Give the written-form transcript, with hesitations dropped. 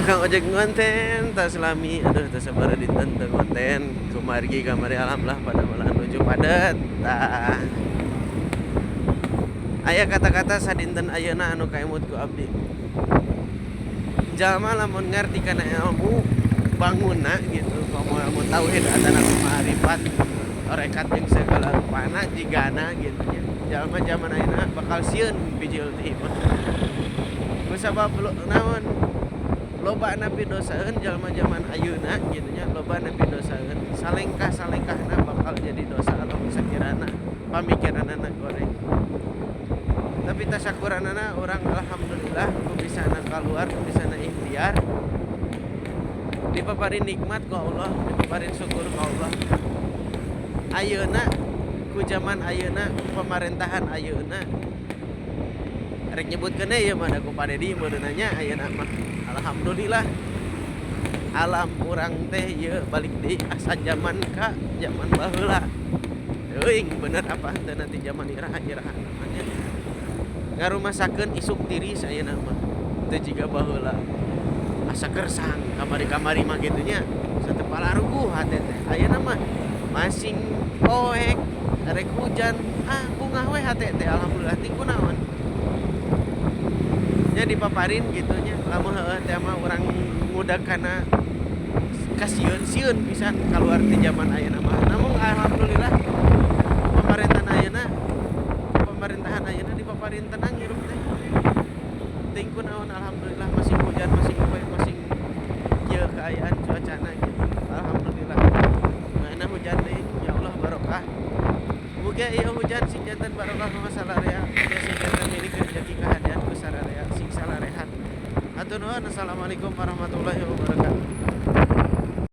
Tukang ojek ngonten tas lami, aduh, teu sabaraha dinten teu ngonten. Kumargi kamari alhamdulillah pada malah nuju padet. Tah, aya kata-kata sadinten ayeuna anu kaemut ku abdi: jalma lamun ngarti kana ilmu bangunna gitu, komo ilmu tauhid atanapi ma'rifat, tarekat jeung segala rupana jigana gitu nya, jalma zaman ayeuna bakal sieun bijil ti imah. Kusabab naon? Loba pidosaeun jalma zaman ayeuna gitu nya, loba pidosaeun, salengkah salengkahna bakal jadi dosa lamun sakirana pamikiranana goreng. Tapi tasakuranana urang, alhamdulillah ku bisana keluar, ku bisana ikhtiar, dipaparin nikmat ku Allah, dipaparin syukur ku Allah. Ayeuna ku zaman ayeuna, ku pemerintahan ayeuna, rek nyebutkeun ieu mah da ku Pak Dedi meureun nya, ayeuna mah alhamdulillah alam urang teh ieu balik deui asa zaman ka zaman baheula. Teuing bener apa henteu nanti zaman iraha-iraha namanya ngarumasakeun isuk tiris ayeuna mah, teu jiga baheula asa kersang kamari-kamari mah kitu nya, sateu palaruguh hate teh. Ayeuna mah masing poek rek hujan, ah, bungah we hate teh, alhamdulillah. Ting kunaon nya dipaparin gitu nya, lamun heueuh teh mah urang ngudag kana kasieun-sieun pisan kaluar ti zaman ayeuna mah. Namun alhamdulillah pemerintahan ayeuna, dipaparin tenang hirup teh. Teuing kunaon, alhamdulillah masih hujan, masih poek, masih kieu kaayaan cuacana gitu, alhamdulillah. Mana hujan deui, ya Allah, barokah. Muga ieu hujan sing janten barokah ka masalarea, muga sing janten milik rezeki kahadean ku sararea, sing salarehat. Hatur nuhun, assalamualaikum warahmatullahi wabarakatuh.